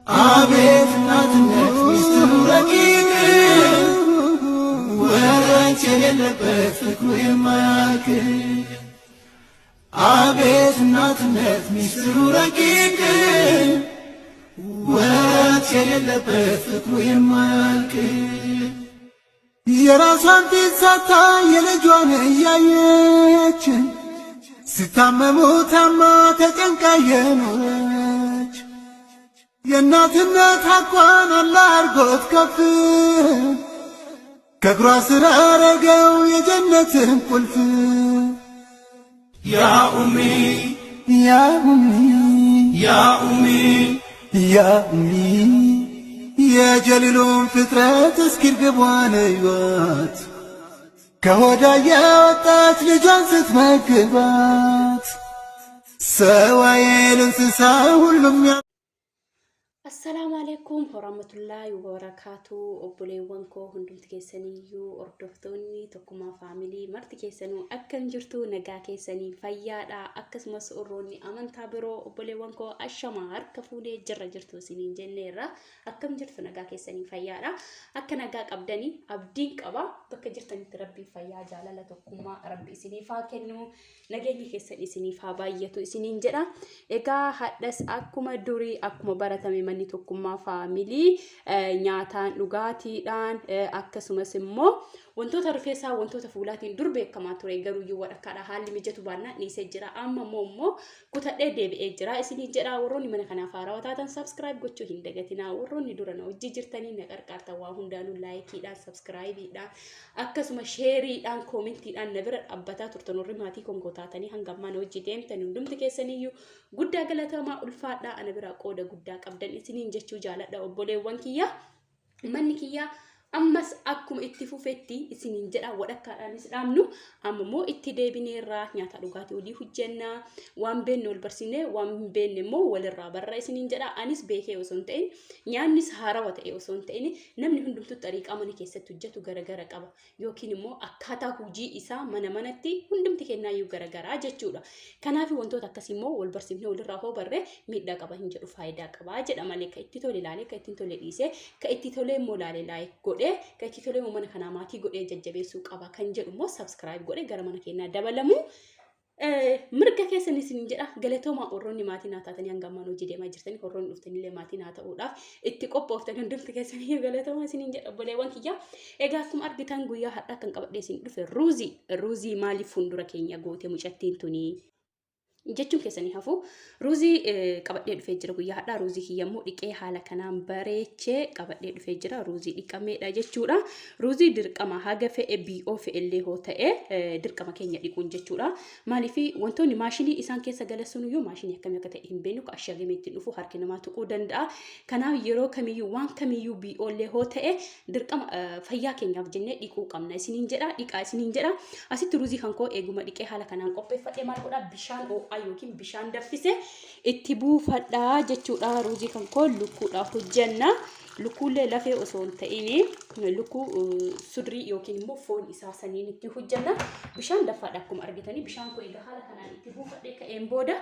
አቤት እናትነት ሚስጥሩ ረቂቅ ወረት የሌለበት ፍቅሩ የማያልቅ። አቤት እናትነት ሚስጥሩ ረቂቅ ወረት የሌለበት ፍቅሩ የማያልቅ። የራሷን ፊት ሳታ የልጇን እያየች ሲታመሙ ታማ ተጨንቃ የኖረች የእናትነት ሐቋን አላህ አርጎት ከፍ ከእግሯ ስር አረገው የጀነትን ቁልፍ። ያ ኡሚ ያ ኡሚ ያ ኡሚ ያ ኡሚ የጀሊሉን ፍጥረት እስኪ እርግቧን እዩዋት ከሆዷ ያወጣች ልጇን ስትመግባት ሰው አይል እንስሳ ሁሉም Assalaamu alaikum warahmatullahi wabarakatuh. Obboleewwan koo hundumti keessaniyyuu, hordoftoonni Tokkummaa Faamilii marti keessanuu akkam jirtu? Nagaa keessanii fayyaadha? Akkasumas warroonni amantaa biroo, obboleewwan koo, ashamaa, harka fuunee jirra, jirtu isiniin jenneerra. Akkam jirtu? Nagaa keessanii fayyaadha? Akka nagaa qabdanii abdiin qaba. Bakka jirtanitti Rabbiin fayyaa, jaalala, tokkummaa Rabbi isiniif haa kennu, nageenyi keessan isiniif haa baay'atu isiniin jedha. Egaa hadhas akkuma durii, akkuma baratame, manni Tokkummaa Faamilii nyaataan, dhugaatiidhaan, akkasumas immoo wantoota rifeensaa, wantoota fuulaatiin dur beekamaa ture. Garuu iyyuu walakkaadha haalli mijatu baannaan dhiisee jira. Amma immoo kutadhee deebi'ee jira isiniin jedha. Warroonni mana kanaaf haarawaa taatan subscribe gochuu hin dagatinaa. Warroonni dura na hojii jirtanii na qarqaartan waa hundaanuu likeiidhaan, subscribeiidhaan, akkasuma shareiidhaan, commentiidhaan na bira dhaabbataa turtan, warri maatii konkoo taatanii hanga ammaa na hojii deemtan hundumti keessaniyyuu guddaa galatamaa, ulfaadhaa, ana biraa qooda guddaa qabdan isiniin jechuu jaaladha. Obboleewwan kiyya, manni kiyya ammas akkuma itti fufetti isiniin jedha. Wadhakkaadhaanis dhaabnu amma immoo itti deebineerraa nyaata dhugaatii olii hojjennaa, waan beekne wal barsiisnee, waan hin beekne immoo walirraa barra isiniin jedha. Anis beekee osoo hin ta'in, nyaannis haarawa ta'e osoo hin ta'in, namni hundumtuu xariiqaa mana keessatti hojjetu garagara qaba yookiin immoo akkaataa hojii isaa mana manatti hundumti kennaayyuu garagaraa jechuudha. Kanaaf wantoota akkasii immoo wal barsiifnee walirraa hoo barree miidhaa qaba hin jedhu, faayidaa qaba jedha malee. Kan itti tole ilaalee, kan itti hin tole dhiisee, kan itti tolee immoo ilaalee like godhee, kan itti tolee immoo mana kanaa maatii godhee jajjabeessuu qaba kan jedhu immoo subscribe godhee gara mana keenyaa dabalamu mirga keessan isin jedha. Galatoomaa. Warroonni maatii naa taatanii hanga ammaan hojii deemaa jirtanii, warroonni dhuftanillee maatii naa ta'uudhaaf itti qophooftan, hundumti keessanii galatoomaa isiniin jedha, obboleewwan kiyya. Egaa akkuma argitan guyyaa har'aa kan qabadhee isin dhufe ruuzii. Ruuzii maaliif fuuldura keenya goote mucattiin tunii jechuun keessanii hafu. Ruuzii qabadhee dhufee jira guyyaa har'aa. Ruuzii kiyya immoo dhiqee haala kanaan bareechee qabadhee dhufee jira. Ruuzii dhiqameedha jechuudha. Ruuzii dirqama haga fe'e BO fe'ellee hoo ta'e dirqama keenya dhiquun jechuudha. Maaliif? Wantoonni maashinii isaan keessa galasuun iyyuu maashinii akkamii akka ta'e hin beeknu, ka ashagamee ittiin dhufu harki namaa tuquu danda'a. Kanaaf yeroo kamiyyuu waan kamiyyuu BO illee hoo ta'e dirqama fayyaa keenyaaf jennee dhiquu qabna isiniin jedha, dhiqaa isiniin jedha. Asitti ruuzii kan koo eeguma dhiqee haala kanaan qopheeffadhee maal godhaa? Bishaan ho'aa yookiin bishaan danfise itti buufadhaa jechuudha. Ruuzii kan koo lukkuudhaaf hojjenna. Lukkuullee lafee osoo hin ta'in lukkuu sudrii yookiin immoo foon isaa saniin itti hojjenna. Bishaan danfaadha akkuma argitanii. Bishaan koo egaa haala kanaan itti buufadhee ka'een booda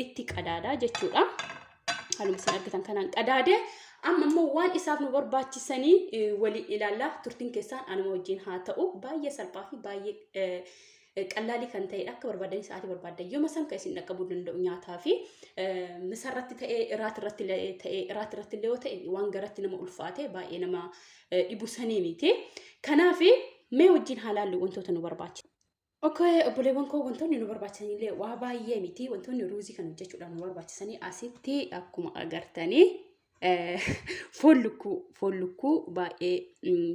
itti qadaadaa jechuudha. Haaluma isin argitan kanaan qadaade. Amma immoo waan isaaf nu barbaachisanii waliin ilaallaa. Turtiin keessaan anuma wajjin haa ta'u. Baay'ee salphaa fi baay'ee qallaalii kan ta'edha. Akka barbaadanii sa'aatii barbaadan yooma san kan isin dhaqqabuu danda'u nyaataa fi misarratti ta'ee, iraat irratti ta'ee, iraat irratti illee yoo ta'e waan garatti nama ulfaate baay'ee nama dhibu sanii miti. Kanaaf mee wajjin haa laallu wantoota nu barbaachisan. Okay, obboleewwan koo, wantoonni nu barbaachisanillee waa baay'ee miti. Wantoonni ruuzii kan hojjechuudhaaf nu barbaachisanii asitti akkuma agartanii foon lukkuu baay'ee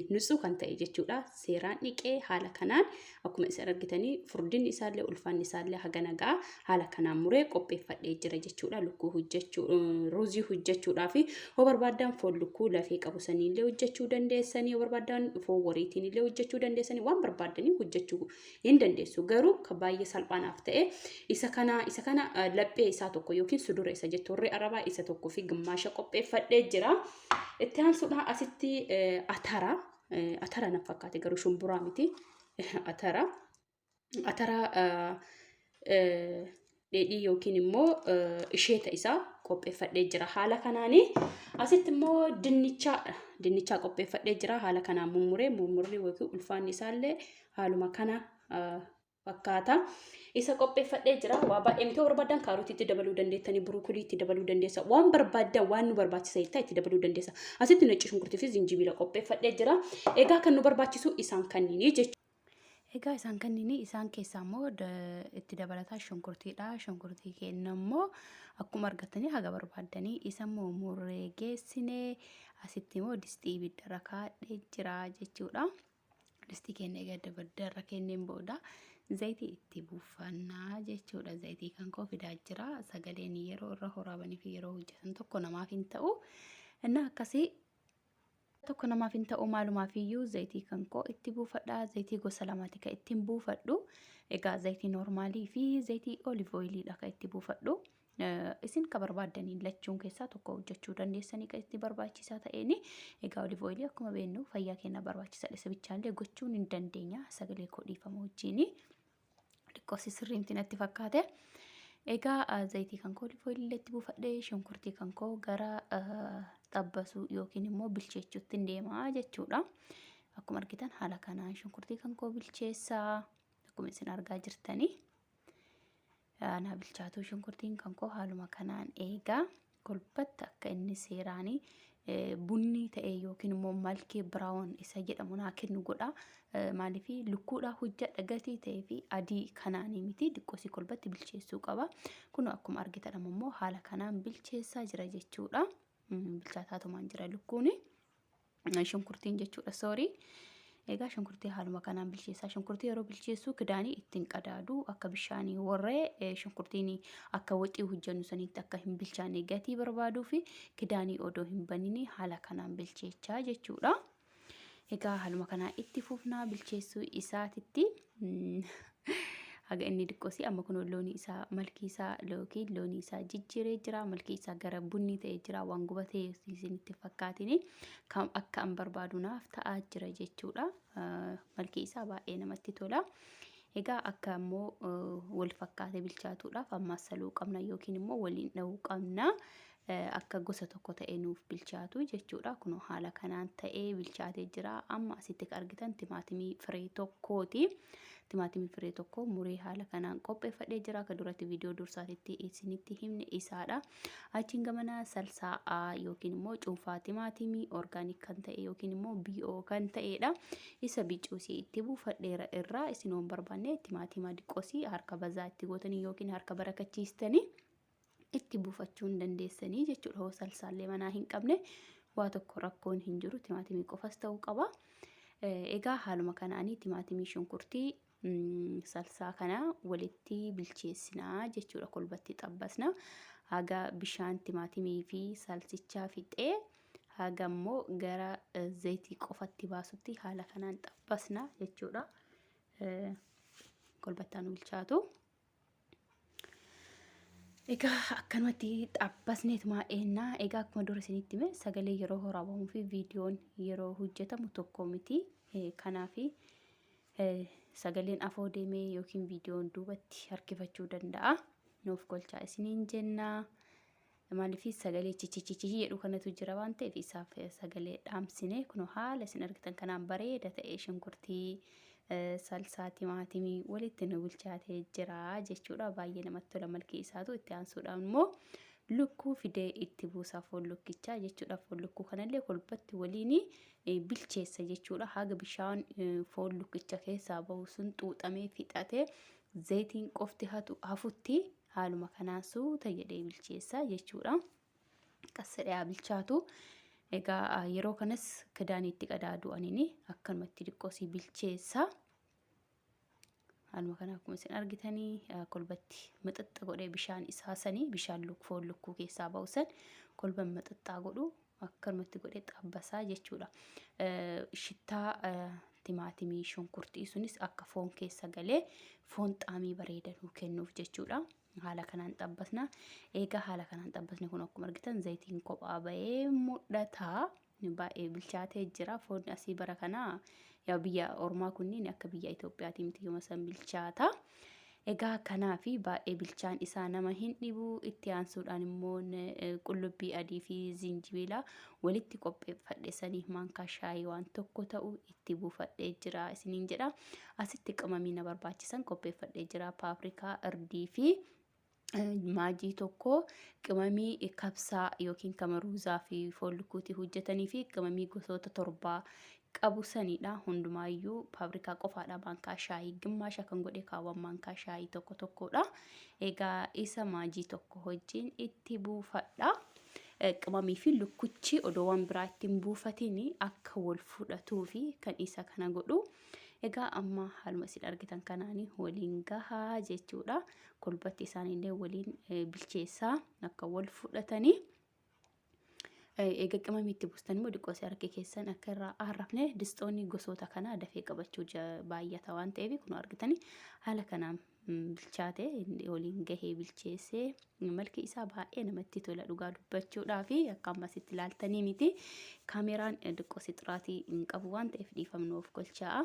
nutsuu kan ta'e jechuudha. Seeraan dhiqee haala kanaan akkuma isin argitanii furdinni isaallee ulfaanni isaallee haga nagaa haala kanaan muree qopheeffadhee jira jechuudha. Lukkuu hojjechuu, ruuzii hojjechuudhaaf hoo barbaaddan foon lukkuu lafee qabu saniillee hojjechuu dandeessanii, hoo barbaaddan foon wariitiin illee hojjechuu dandeessanii, waan barbaaddanii hojjechuu hin dandeessu. Garuu kan baay'ee salphaanaaf ta'e isa kana laphee isaa tokko yookiin sudura isa jettu warri arabaa isa tokkoo fi gimmaasha qopheeffadhee jira. Itti aansuudhaan asitti atara, atara na fakkaate, garuu shumburaa miti, atara. Atara dheedhii yookiin immoo isheeta isaa Qopheeffadhee jira haala kanaani. Asitti immoo dinnichaa qopheeffadhee jira haala kanaan mummuree mummurri yookiin ulfaanni isaallee haaluma kana fakkaata. Isa qopheeffadhee jira. Waa baay'ee miti, barbaadan kaarotiitti dabaluu dandeettanii, burukuliitti dabaluu dandeessa. Waan barbaaddan, waan nu barbaachisa jettaa itti dabaluu dandeessa. Asitti nacci shunkurtii fi zinjibiila qopheeffadhee jira. Egaa kan nu barbaachisu isaan kanniini jechuudha. Egaa isaan kanniini, isaan keessaa immoo itti dabalataa shunkurtiidha. Shunkurtii keenya immoo akkuma argattanii haga barbaaddanii isa immoo murree geessinee asitti immoo distii ibiddarra kaa'ee jira jechuudha. Distii keenya egaa ibiddarra kenneen booda zayitii itti buufannaa jechuudha. Zayitii kan koo fidaa jira. Sagaleen yeroo irra horaabanii fi yeroo hojjetan tokko namaaf hin ta'u. Inni akkasii tokko namaaf hin ta'u, maalumaaf iyyuu zayitii kan koo itti buufadha. Zayitii gosa lamaati kan ittiin buufadhu. Egaa zayitii normaalii fi zayitii olive oiliidha kan itti buufadhu. Isin ka barbaaddaniin lachuun keessaa tokko hojjechuu dandeessanii kan itti barbaachisaa ta'een. Egaa olive oilii akkuma beeknu fayyaa keenya barbaachisaadha. Isa bichaallee gochuun hin dandeenya. Sagalee koo dhiifama wajjini. Xiqqoosi sirriimti natti fakkaate. Egaa zayitii kan koo olive oilii itti buufadhee shunkurtii kan koo gara xabbasuu yookiin immoo bilcheechuutti hin deemaa jechuudha. Akkuma argitan haala kanaan shunkurtii kan koo bilcheessaa, akkuma isin argaa jirtanii. Naa bilchaatu shunkurtiin kan koo haaluma kanaan. Eegaa kolbatti akka inni seeraanii bunni ta'e yookiin immoo malkee brown isa jedhamu naa kennu godha. Maaliif lukkuudhaa hojjedha gatii ta'ee fi adii kanaanii miti, xiqqoosii kolbatti bilcheessuu qaba. Kun akkuma argitan immoo haala kanaan bilcheessaa jira jechuudha. Bilchaataatumaan jira lukkuuni. Shunkurtiin jechuudha, sorry. Egaa shunkurtii haaluma kanaan bilcheessaa. Shunkurtii yeroo bilcheessu kidaanii ittiin qadaadu, akka bishaanii warree shunkurtiin akka waxii hojjennu sanitti akka hin bilchaanne gatii barbaaduu fi kidaanii odoo hin banini haala kanaan bilcheechaa jechuudha. Egaa haaluma kanaan itti fufnaa bilcheessuu isaatitti. Haga inni xiqqoosii amma kun loonii isaa malkii isaa yookiin loonii isaa jijjiiree jira. Malkii isaa gara bunni ta'ee jira. Waan gubatee isinitti fakkaatini kan akka an barbaadu naaf ta'aa jira jechuudha. Malkii isaa baay'ee namatti tola. Egaa akka immoo wal fakkaatee bilchaatuudhaaf ammaas saluu qabna yookiin immoo waliin dha'uu qabna. Akka gosa tokko ta'ee nuuf bilchaatu jechuudha. Kun haala kanaan ta'ee bilchaatee jira. Amma asitti kan argitan timaatimii firee tokkooti. Timaatimii firee tokko muree haala kanaan qopheeffadhee jira. Akka duratti viidiyoo dursaatitti isinitti himne isaadha. Achiin gamana salsaa yookiin immoo cuunfaa timaatimii organic kan ta'e yookiin immoo BO kan ta'edha. Isa bicuusii itti buufadheera irraa. Isin waan barbaanne timaatima diqqoosii harka bazaa itti gootanii yookiin harka barakachiistanii itti buufachuu hin dandeessanii jechuudha. Hoo salsaallee manaa hin qabne waa tokko rakkoon hin jiru, timaatimii qofas ta'uu qaba. Egaa haaluma kanaanii timaatimii, shunkurtii, salsaa kana walitti bilcheessinaa jechuudha. Kolbatti xabbasna. Haga bishaan timaatimii fi salsichaa fixee, haga immoo gara zayitii qofatti baasutti haala kanaan xabbasna jechuudha. Kolbattaan bilchaatu. Egaa akkanumatti xabbasneetuma eennaa. Egaa akkuma dura isinitti hime, sagalee yeroo waraabamuu fi viidiyoon yeroo hojjetamu tokko miti. Kanaaf sagaleen afoo deemee yookiin viidiyoon duubatti harkifachuu danda'a. Nuuf golchaa isiniin jenna. Maaliif sagalee chichichichi jedhu kanatu jira waan ta'eef isaaf sagalee dhaamsine. Kun haala isin argitan kanaan bareeda ta'e shunkurtii, salsaa timaatimii walitti nu bilchaatee jira jechuudha. Baay'ee namatti tola malkii isaatu. Itti aansuudhaan immoo lukkuu fidee itti buusaa, foon lukkichaa jechuudha. Foon lukkuu kanallee kolbatti waliin bilcheessa jechuudha. Haga bishaan foon lukkicha keessaa bahu sun xuuxamee fixatee zayitiin qofti hafutti haaluma kanaan suuta jedhee bilcheessa jechuudha. Qassadhaa bilchaatu. Egaa yeroo kanas kidaanii itti qadaadu anini akkanumatti xiqqoosii bilcheessa. Haaluma kana akkuma isin argitanii kolbatti mixixxa godhee bishaan isaa sanii, bishaan foon lukkuu keessaa bahu san kolban mixixxaa godhu akkanumatti godhee xabbasaa jechuudha. Shittaa timaatimii shunkurtii sunis akka foon keessa galee foon xaamii bareeda nuu kennuuf jechuudha. Haala kanaan xabbasna. Egaa haala kanaan xabbasne, kun akkuma argitan zayitiin kophaa bahee mul'ata. Baay'ee bilchaatee jira. Foon asii bara kanaa yaa biyya ormaa kunniin akka biyya Itoophiyaatii miti, yooma san bilchaata. Egaa kanaafi baay'ee bilchaan isaa nama hin dhibu. Itti aansuudhaan immoo qullubbii adii fi zinjibila walitti qopheeffadhe sanii maankaa shaayii waan tokko ta'u itti buufadhee jira isiniin jedha. Asitti qimamii na barbaachisan qopheeffadhee jira. Paaprikaa, irdii fi maajii tokko qimamii kabsaa yookiin kamaruuzaa fi foon lukkuutii hojjetanii fi qimamii gosoota torbaa qabu sanidha. Hundumaayyuu paabrikaa qofaadha maankaa shaayii gimmaasha kan godhe kaawwan maankaa shaayii tokko tokkodha. Egaa isa maajii tokko wajjin itti buufadha. Qimamii fi lukkuchi odoo waan biraa ittiin buufatiin akka wal fudhatuu fi kan isa kana godhu. Egaa amma haaluma isin argitan kanaan waliin gahaa jechuudha. Kolbatti isaaniillee waliin bilcheessaa akka wal fudhatanii. Eega qimamii itti buustan immoo diqqoo harki keessan akka irraa aarrafne disxoonni gosoota kanaa dafee qabachuu baay'ata waan ta'eef kun argitanii haala kanaan bilchaate waliin gahee bilcheessee malki isaa baay'ee namatti tola dhugaa dubbachuudhaa fi akka ammasitti ilaaltanii miti. Kaameraan diqqoo xiraatii hin qabu waan ta'eef dhiifamnu of golchaa.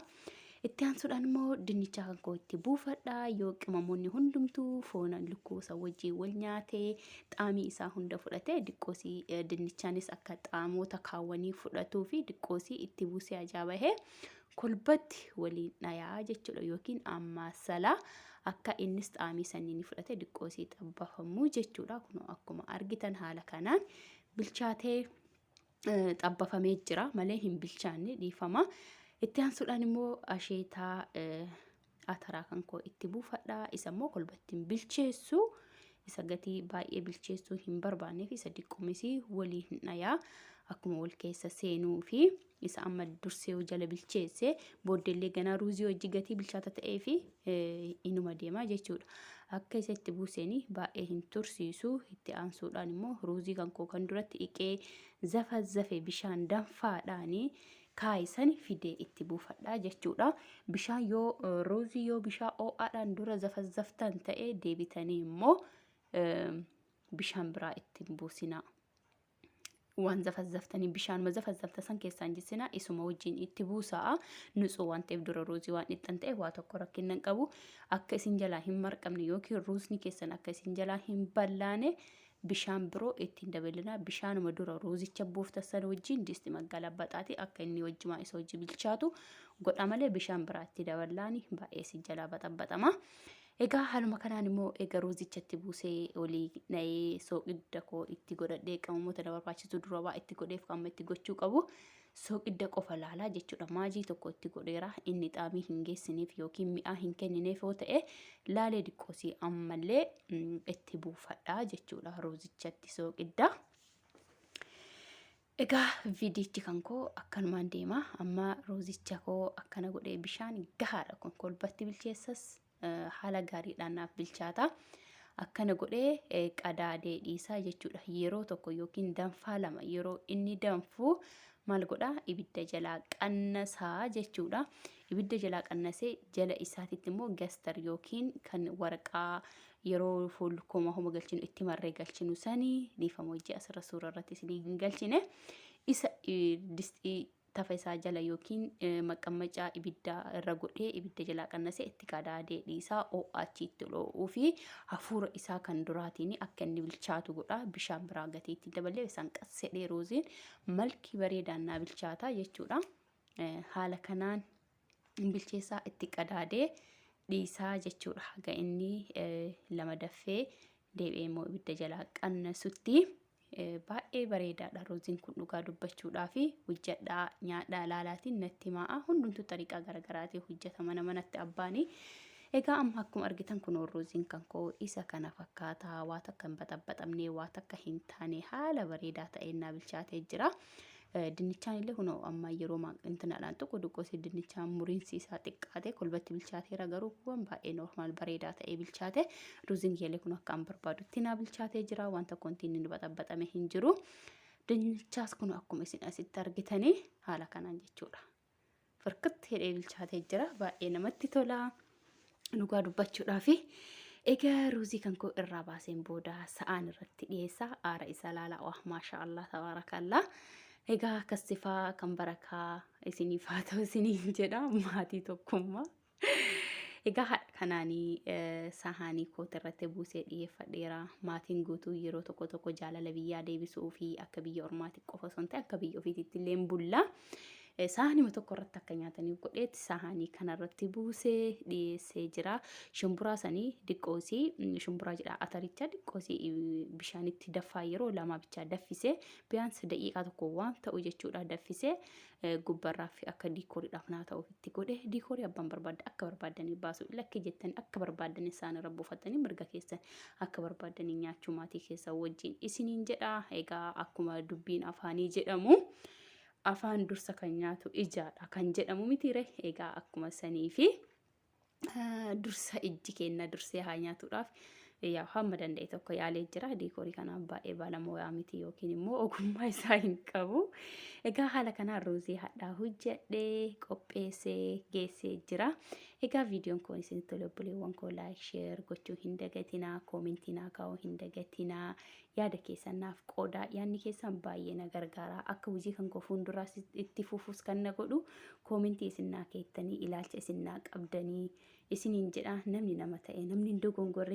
Itti aansuudhaan immoo dinnicha kan koo itti buufadha. Yoo qimamoonni hundumtuu foon lukkuu isa wajjin wal nyaatee xaamii isaa hunda fudhatee diqqoosii dinnichaanis akka xaamoota kaawwanii fudhatuu fi diqqoosii itti buusee ajaa'ibahee kolbatti waliin dhayaa jechuudha yookiin ammaasala akka innis xaamii saniin fudhatee diqqoosii xabbafamuu jechuudha. Kun akkuma argitan haala kanaan bilchaatee xabbafamee jira malee hin bilchaanne dhiifama. Itti aansuudhaan immoo asheetaa ataraa kan koo itti buufadha. Isa immoo kolbatti hin bilcheessu. Isa gatii baay'ee bilcheessuu hin barbaanneef isa diqqoomisii walii hin dhayaa. Akkuma wal keessa seenuu fi isa amma dursee jala bilcheesse booddeellee ganaa ruuzii hojii gatii bilchaata ta'ee fi inuma deema jechuudha. Akka isa itti buuseen baay'ee hin tursiisu. Itti aansuudhaan immoo ruuzii kan koo kan duratti dhiqee zafa zafe bishaan danfaadhaan kaayisan fidee itti buufadha jechuudha. Bishaan yoo ruuzii yoo bishaan ho'aadhaan dura zafa zaftan ta'e deebitanii immoo bishaan biraa ittiin buusinaa. Waan zafazzaftanii bishaanuma zafazzafta san keessaan jissinaa isuma wajjin itti buusaa. Nutsuu waan ta'eef dura ruuzii waan dhixxan ta'e waa tokko rakkina hin qabu. Akka isin jalaa hin marqamne yookiin ruuzni keessan akka isin jalaa hin ballaane bishaan biroo ittiin dabalinaa. Bishaanuma dura ruuzicha buuftan sana wajjin disti magaalaa akka inni wajjumaa isa wajji bilchaatu godha malee bishaan biraa itti daballaani baay'ee isin jalaa baxabbaxama. Egaa haaluma kanaan immoo egaa ruuzichatti buusee olii na'ee sooqidda koo itti godhadhee qaamamoota na barbaachisu dura waa itti godheef qaama itti gochuu qabu sooqidda qofa laalaa jechuudha. Maajii tokko itti godheera inni xaamii hin geessineef yookiin mi'aa hin kennineef yoo ta'e laalee diqqoosii ammallee itti buufadha jechuudha ruuzichatti sooqidda. Egaa viidiyichi kan koo akkanumaan deema. Amma ruuzicha koo akkana godhee bishaan gahaadha kun kolbatti bilcheessas haala gaariidhaan naaf bilchaata. Akkana godhee qadaadee dhiisaa jechuudha. Yeroo tokko yookiin danfaa lama yeroo inni danfu maal godhaa ibidda jalaa qannasaa jechuudha. Ibidda jalaa qannasee jala isaatitti immoo gastar yookiin kan waraqaa yeroo foon lukkuu homa galchinu itti marree galchinu sanii dhiifama hojii asirra suura irratti isinii hin galchine isa distii tafa isaa jala yookiin maqqammacaa ibiddaa irra godhee ibidda jalaa qannasee itti qadaadee dhiisaa ho'a achitti dho'uu fi hafuura isaa kan duraatiin akka inni bilchaatu godha. Bishaan biraa gatii itti dabalee isaan qassedhee ruuziin malkii bareedaan naa bilchaata jechuudha. Haala kanaan bilcheessaa itti qadaadee dhiisaa jechuudha. Haga inni lama daffee deebi'ee immoo ibidda jalaa qannasutti baay'ee bareedaadha. Ruuziin kun dhugaa dubbachuudhaa fi hojjedhaa nyaadhaa ilaalaatiin natti himaa. Hundumtuu xariiqaa garaagaraatiin hojjetama mana manatti abbaanii. Egaa amma akkuma argitan kun ruuziin kan koo isa kana fakkaata. Waa takka hin baxabbaxamne, waa takka hin taane haala bareedaa ta'een naa bilchaatee jira. Dinnichaan illee kunoo amma yeroo intinaadhaan tokko duqqoosee dinnichaan muriinsi isaa xiqqaate kolbatti bilchaateera garuu kun baay'ee normaal bareedaa ta'ee bilchaate. Ruuziin kiyyallee kun akka an barbaadutti naa bilchaatee jira. Wanta kontiin inni baxabbaxame hin jiru. Dinnichaas kun akkuma isin asitti argitanii haala kanaan jechuudha. Firkitti hidhee bilchaatee jira. Baay'ee namatti tola. Dhugaa dubbachuudhaafi. Egaa ruuzii kan koo irraa baaseen booda sa'aan irratti dhiyeessaa aara isaa laalaa wah maasha Allah tabaarakallaa. Egaa akkas sifaa kan barakaa isiniif haa ta'u isiniin jedha maatii tokkummaa. Egaa haadha kana kanaanii sahaanii koota irratti buusee dhiyeeffadheera. Maatiin guutuu yeroo tokko tokko jaalala biyyaa deebisuu fi akka biyya ormaatti qofa osoo hin ta'in akka biyya ofiititti illee bulla. Sahaanima tokko irratti akka nyaataniif godheetti sahaanii kanarratti buusee dhiyeessee jira. Shumburaa sanii diqqoosii shumburaa jedha ataricha diqqoosii bishaanitti daffaa yeroo lama bichaa daffisee biyaansi daqiiqaa tokko waan ta'u jechuudha daffisee gubbarraa fi akka diikooriidhaaf naa ta'uuf itti godhe. Diikoorii abbaan barbaadde akka barbaaddanii baasu lakki jettanii akka barbaaddanii isaan irra buufatanii mirga keessan akka barbaaddanii nyaachuu maatii keessan wajjin isiniin jedha. Egaa akkuma dubbiin afaanii jedhamu afaan dursa kan nyaatu ijaadha kan jedhamu mitiire. Egaa akkuma sanii fi dursa ijji kenna dursee haa nyaatuudhaaf yaa hamma danda'e tokko yaalee jira. Diikoorii kanaaf baay'ee baalamoyaa miti yookiin immoo ogummaa isaa hin qabu. Egaa haala kanaan ruuzii hadhaa hojjedhee qopheessee geessee jira. Egaa viidiyoon kun isinitti tole obboleewwan koo like share gochuu hin dagatinaa, koomentii naa kaa'uu hin dagatinaa, yaada keessan naaf qoodaa. Yaadni keessan baay'ee na gargaara. Akka hojii kan koo fuulduraas itti fufuus kan na godhu koomentii isin naa keettanii ilaalcha isin naa qabdanii isiniin jedha. Namni nama ta'e namni hin dogongorre.